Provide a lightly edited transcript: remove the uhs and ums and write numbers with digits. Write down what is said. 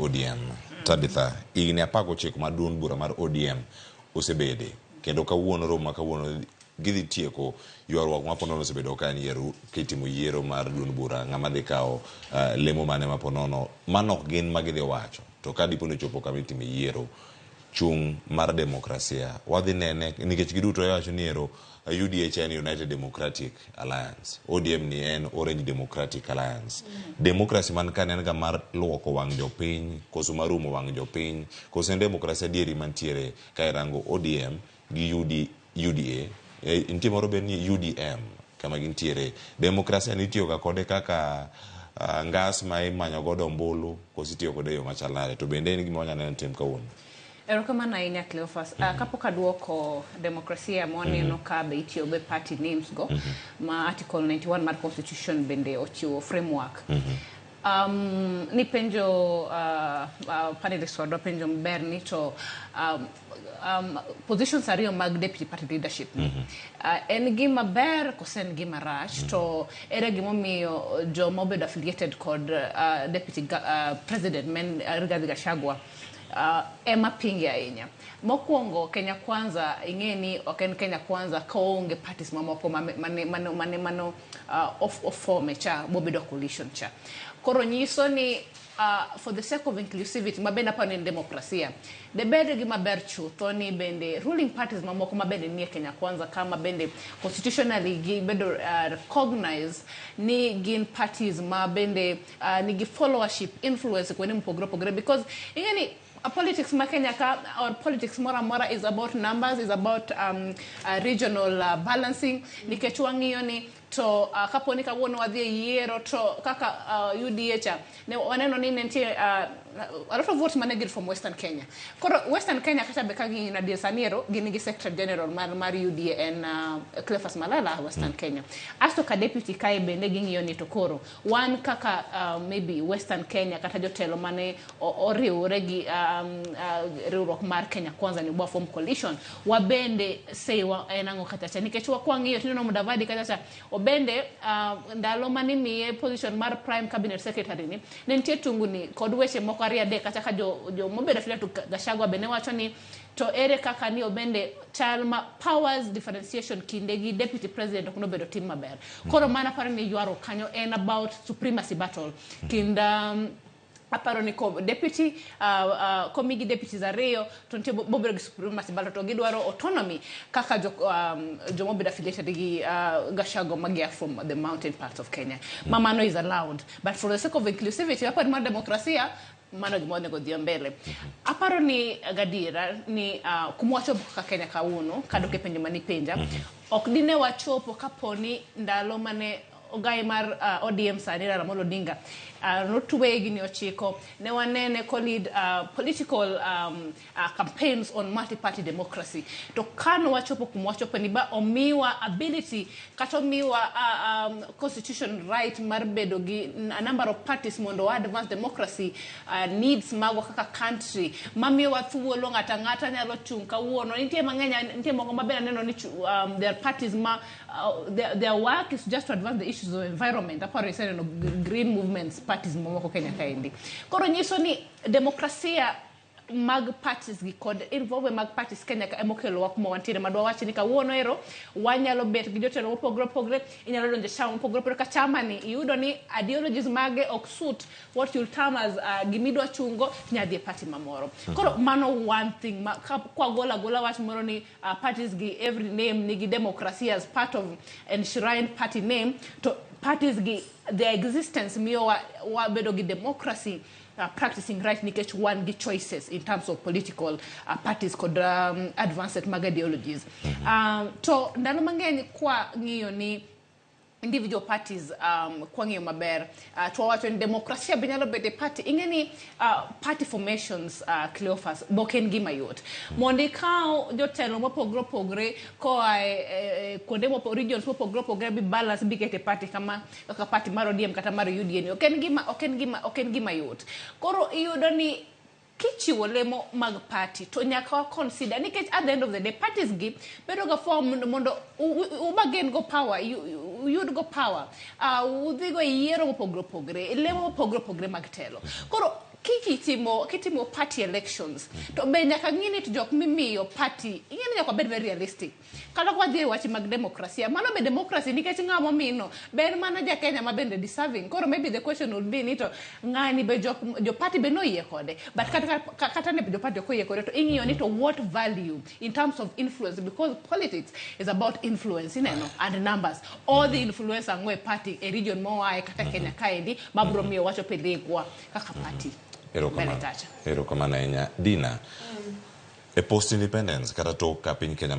ODM. Tabitha, higni 19 ma duond bura mar ODM osebede kendo kawuono romo ma kawuono gidhi tieko ywaruok ma ponono osebedo ka en yiero kitimo yiero mar duond bura ng'ama dhi kawo lemo mane ma ponono mano ok gin ma gidhi wacho to ka dipo ni ochopo kama itime yiero chung' mar demokrasia wadhi nene nikech giduto iwacho ni ero UDA cha en United Democratic Alliance ODM ni en Orange Democratic Alliance Democracy man ka en ga mar luoko wang' jopiny koso mar umo wang' jopiny koso en demokrasia adieri mantiere ka irango ODM gi UD, UDA nitie moro be ni UDM kama gintiere demokrasia ni itiyo ga kode kaka ngas ma imanyo godo ombulu koso itiyo kode e yo machal nade to bende en gima wanyalo neno tim kawuono. Erokamano ahinya Cleophas. Kapok aduoko demokrasia ma waneno ka be itiyogo e party names go ma Article 91 mar Constitution bende ochiwo framework. Nipenjo panelist wadwa penjo maber ni to positions ariyo mag deputy party leadership ni en gima ber kose en gima rach to ere gimomiyo joma obedo affiliated kod deputy president men Rigathi Gachagua ema pinge ahinya. Mokwongo Kenya Kwanza ing'e ni ok en Kenya Kwanza kaonge parties mamoko mane mane mane mano ofome cha bobedo coalition cha. Koro nyiso ni for the sake of inclusivity mabende aparo ni en demokrasia debed gima ber chutho ni bende ruling parties mamoko mabende nie Kenya Kwanza kama bende constitutionally gibedo recognized ni gin parties ma bende nigi followership influence kuonde mopogore opogore because ing'e ni politics ma Kenya ka or politics moro amora is about numbers, is about regional balancing nikech wang'iyo ni to kapo ni kawuono wadhi e yiero to kaka UDA cha ne waneno ni ne nitie a lot of votes mane gin from Western Kenya. Koro Western Kenya kata be ka ging'iyo adier sani ero gin gi secretary general mar UDA en Cleophas Malala Western Kenya. Asto ka deputy kae bende ging'iyo ni to koro wan kaka maybe Western Kenya kata jotelo mane oriwore gi riwruok mar Kenya Kwanza ni wa form coalition wabende say wa en ang'o kata cha nikech wakwang'iyo tineno Mudavadi kata cha obende ndalo mane imiye position mar prime cabinet secretary ni ne nitie tungni kod weche moko ariyo adek kata ka jo mobedo affiliated to Gachagua be ne wacho ni to ere kaka ni obende chal ma powers differentiation kinde gi deputy president ok nobedo tim maber. Koro mana aparo ni ywaruok kanyo en about supremacy battle kind aparo ni ko deputy komigi deputies ariyo to nitie bobedo gi supremacy battle to gidwaro autonomy kaka jo jomobedo affiliated gi Gachagua magia from the mountain parts of Kenya. Ma mano is allowed but for the sake of inclusivity aparo ni mar demokrasia mano gima onego dhi mbele. Aparo ni gadiera ni kuma wachopo kaka Kenya kawuono kadok e penjo manipenja ok dine wachopo kaponi ndalo mane ogai mar ODM sani Raila Amolo Odinga notwe higni 9 ne wanene ko lead political campaigns on multi-party democracy to kano wachopo kuma wachopo ni ba omiwa ability kata omiwa constitution right mar bedo gi a number of parties mondo wa advance democracy needs magwa kaka country mamiyowa thuolo ng'ato ang'ata nyalo chung' kawuono nitie mang'eny nitie moko maber aneno ni there are parties ma their work is just to advance the issues of environment aparo iseneno green movements parties mamoko Kenya kaendi koro nyiso ni demokrasia mag parties gi kod involvement mag parties Kenya ka emokelo wa kuma wantiere madwa wach ni kawuono ero wanyalo bet gi jotelo mopogore opogore inyalo donjo e chama mopogore opogore ka chama ni iyudo ni ideologies mage ok suit what you'll term as gimidwa chungo inyalo dhi e party mamoro koro mano one thing ma ka kwagolo agola wach moro ni parties gi every name nigi democracy as part of enshrined party name to parties gi their existence miyo wabedo gi democracy practicing right nikech wan gi choices in terms of political parties kod advanced mag ideologies. To ndalo mang'eny kwa ng'iyo ni individual parties kwang'iyo maber to wawacho ni demokrasia be nyalo bedo e party ing'e ni party formations Cleophas bok en gima yot mondo ikaw jotelo mopogore opogore koa e kuonde regions mopogore opogore bi balance bi kete party kama kaka party mar ODM kata mar UDA ni ok en gima ok en gima ok en gima yot koro iyudo ni kichiwo lemo mag party to nyaka wa consider nikech at the end of the day parties gi bedo ga form mondo ubagen go power uyud go power udhi go e yiero mopogore opogore lemo mopogore opogore mag telo koro Kikitimo kitimo party elections to be nyaka ng'i ni to jok mimiyo party ing'e ni nyaka wabed very realistic. Kata kwa dhi e wach mag demokrasia, mano be democracy nikech ng'ama omino be en mana ja Kenya ma bende deserving. Koro maybe the question would be ni to ng'ani be jok jo party be noyie kode. But kata kata ne jo party ok oyie kode to ing'iyo ni to what value in terms of influence, because politics is about influence ineno and numbers. All the influence ang'o e party e region moaye kata Kenya kaendi mabro miyo wachopo e lekwa kaka party. Mbele Erokamano. kacha. Erokamano ahinya. Dina, e post independence kata tok ka piny Kenya